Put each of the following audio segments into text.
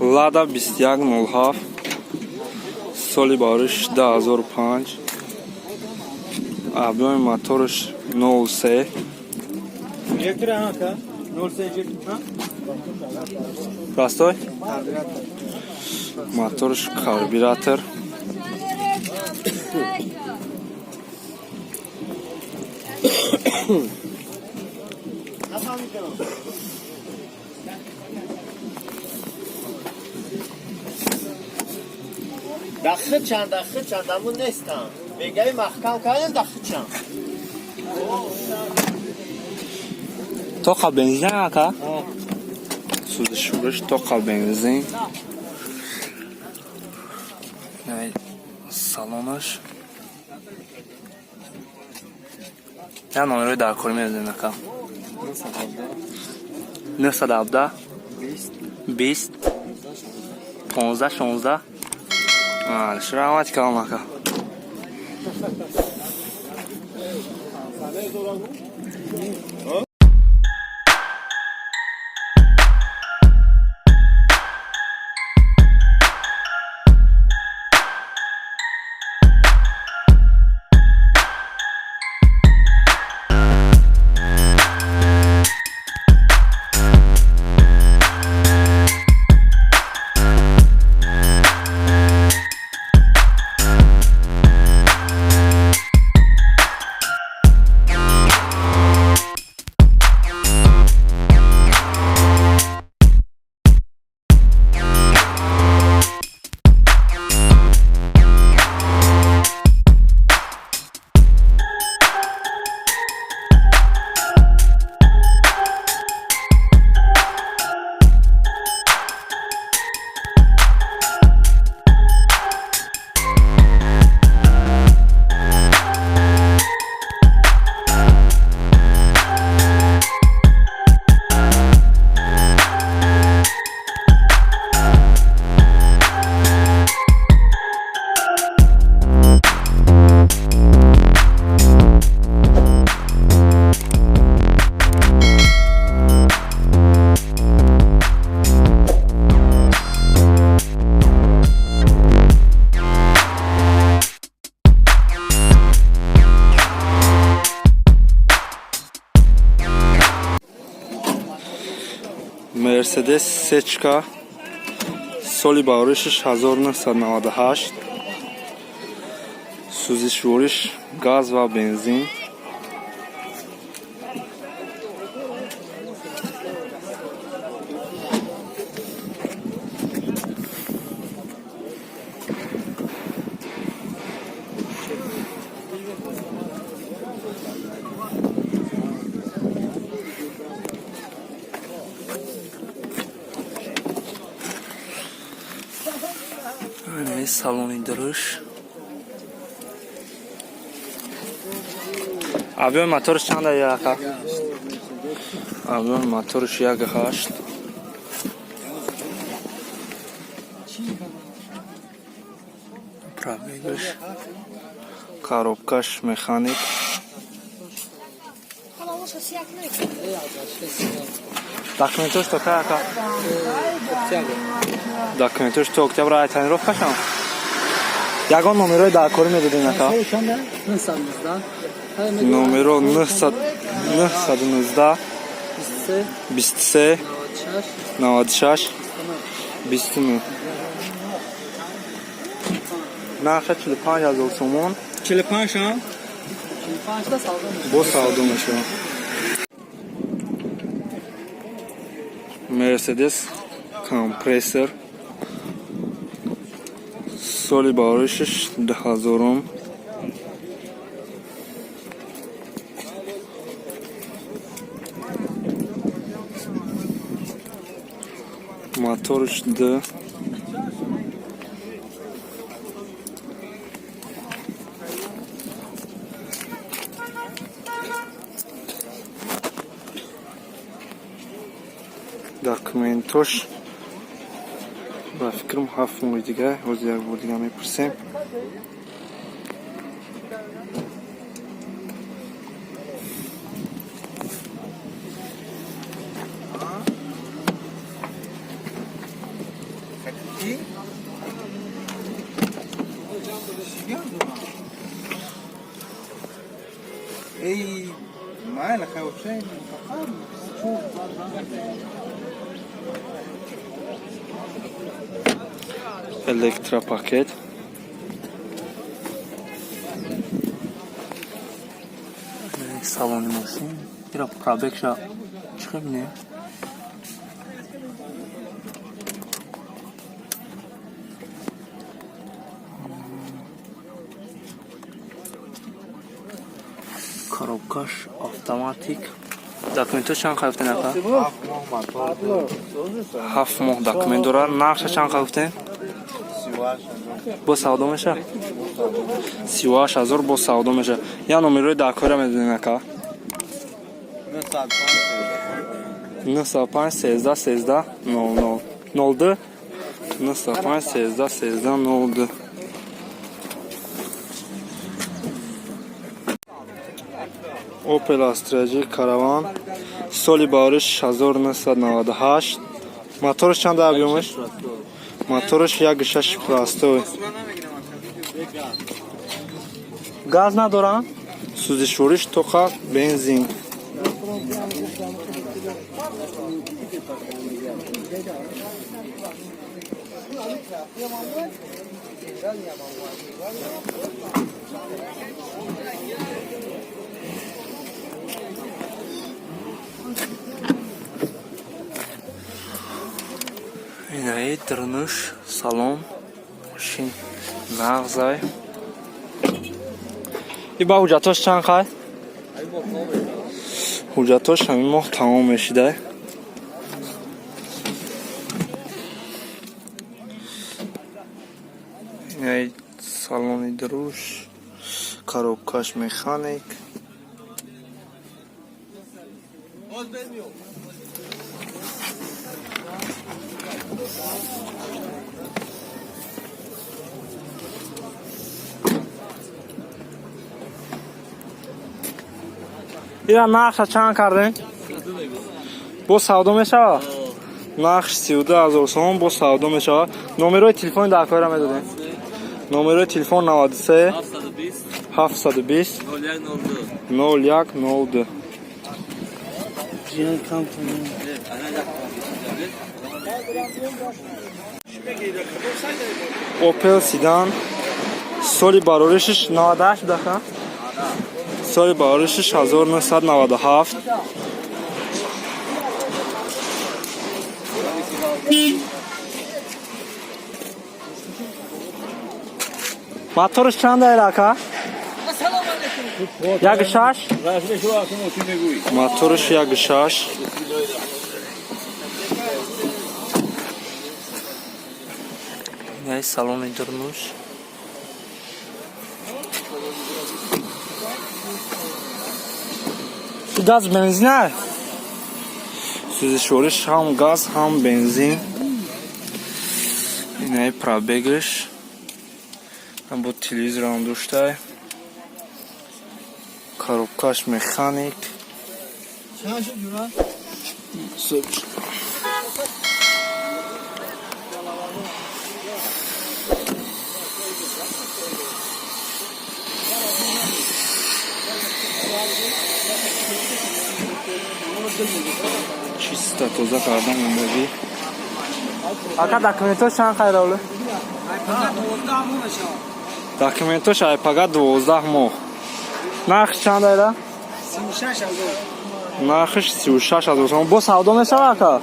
Лада 2107, соли бариш 2005, объёми мотораш 03. Простой моторш, карбюратор. Дахи чанд, дахи чанд, аму нестам. Мегаи маҳкам кардем дахи чанд. Тоқа бензин ака? Сӯзишвориш тоқа бензин. Салонаш. Я номерои даркорӣ мезанем, ака. 917 20 15 16. Раҳмати калом, ака. Мерседес сечка, соли бароришаш 1998, сӯзишвориш газ ва бензин. Салони дуруш. Объёми моторш чанда, яка? Объёми моторш 1,8. Пробегаш, коробкаш механик. Документош то кай, ака? Документош то октябр. Ай тонировкашам ягон номерои даркорӣ медодем, ака? Номеро 919 23 96 29. Нарха 45 ҳазор сомон. 45 ҳам? Бо савдо мешавад. Мерседес Компрессор, соли бароришаш 2000-ум, моторш д. Документош ба фикрам 7 моҳи дига. Ҳозир як бор дига мепурсем. Эй, майла, хай. Электропакет, салони мошин. Ира пробегша чӣ хел бинем? Коробкаш автоматик. Документош чанд қай гуфтен, ака? 7 моҳ документ дорад. Нархша чанд қай гуфтен? Бо савдо меша? 38 000 бо савдо меша. Я номерои даркора медонем, ака? 905 13 13 00 02 905 13 13 02. Opel Astra J Caravan, соли бариш 1998. Моторш чанд объёмаш? Моторш 1,6, простой, газ надорам, сӯзишвориш тоқа бензин. Инаи дурнуш салон, мошин нағзай. И ба ҳуҷҷатош чанд қай? Ҳуҷҷатош ҳамин моҳ тамом мешидай. Инаи салони дуруш, коробкаш механик. Ира нархша чанд кардем? Бо савдо мешавад? Нархш 32 000 сомон, бо савдо мешавад. Номерои телефони дар кора медодем? Номерои телефон 93 720 01 02. Opel Sedan, соли бароришиш 98 даха, соли бароришиш 1997. Моторш чанд айра, ака? 1,6. Моторш 1,6. Яй салони дурнуш. Газ, бензин. Сӯзишвориш ҳам газ, ҳам бензин. Инаи пробегаш. Бо телевизорам доштай. Коробкаш механик. Чанд шуд, ҷура? Сӯч. Чисто тоза кардан мондагӣ. Ака, документош чанд хайравле? Документош айпага 12 моҳ. Нархш чанд айра? Нархш 36 000 сомон. Бо савдо мешава, ака?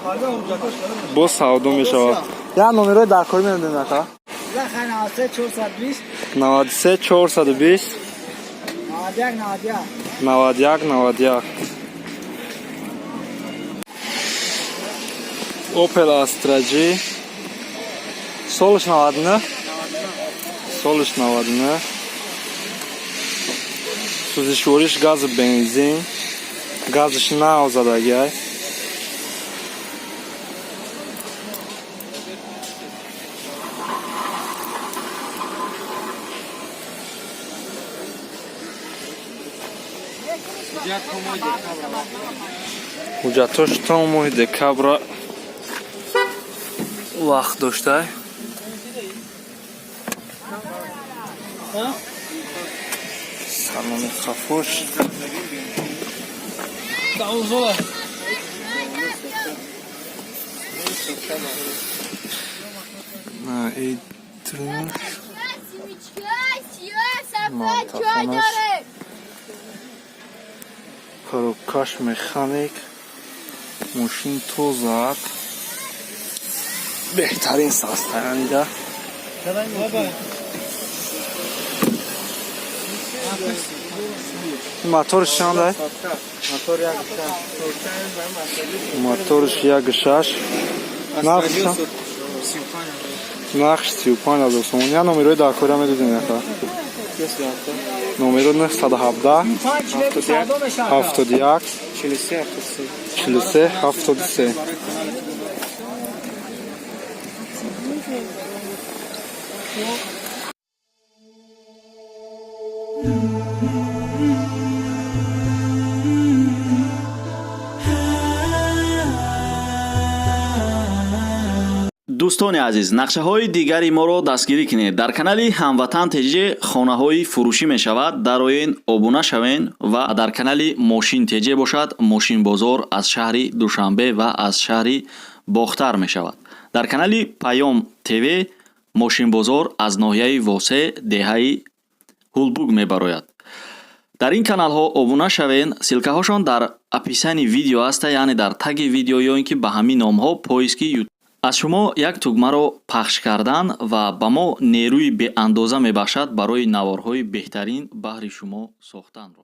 Бо савдо мешава. Я номерои даркорӣ медонем, ака? 93 420 91 91. Opel Astra G, солиш 99, солиш 99. Сӯзишвориш газу бензин. Газш нав задагиай. Ҳуҷҷатош то моҳи декабра. Вақт доштай. Салони қафош. На, и трюш. Мантафонаш. Коробкаш механик. Мошин тозак. Беҳтарин состояние да. Моторш чанда? Мотор як шаш. Моторш 1,6. Нарх чанд? Нархш 35 000 сомон. Я номерои даркора медодем яка. Номеро 917 71 43 73. Дӯстони азиз, нақшаҳои дигари моро дастгирӣ кунед. Дар канали Ҳамватан ТЖ хонаҳои фурӯшӣ мешавад, дароен, обуна шавен. Ва дар канали Мошин ТЖ бошад, мошинбозор аз шаҳри Душанбе ва аз шаҳри Бохтар мешавад. Дар канали Паём ТВ мошинбозор аз ноҳияи Восе, деҳаи Ҳулбуг мебарояд. Дар ин каналҳо обуна шавен. Ссылкаҳошон дар описании видео аста, яъне дар таги видео ё ин ки ба ҳамин номҳо поиски. Аз шумо як тугмаро пахш кардан ва ба мо нерӯи беандоза мебахшад барои наворҳои беҳтарин баҳри шумо сохтанро.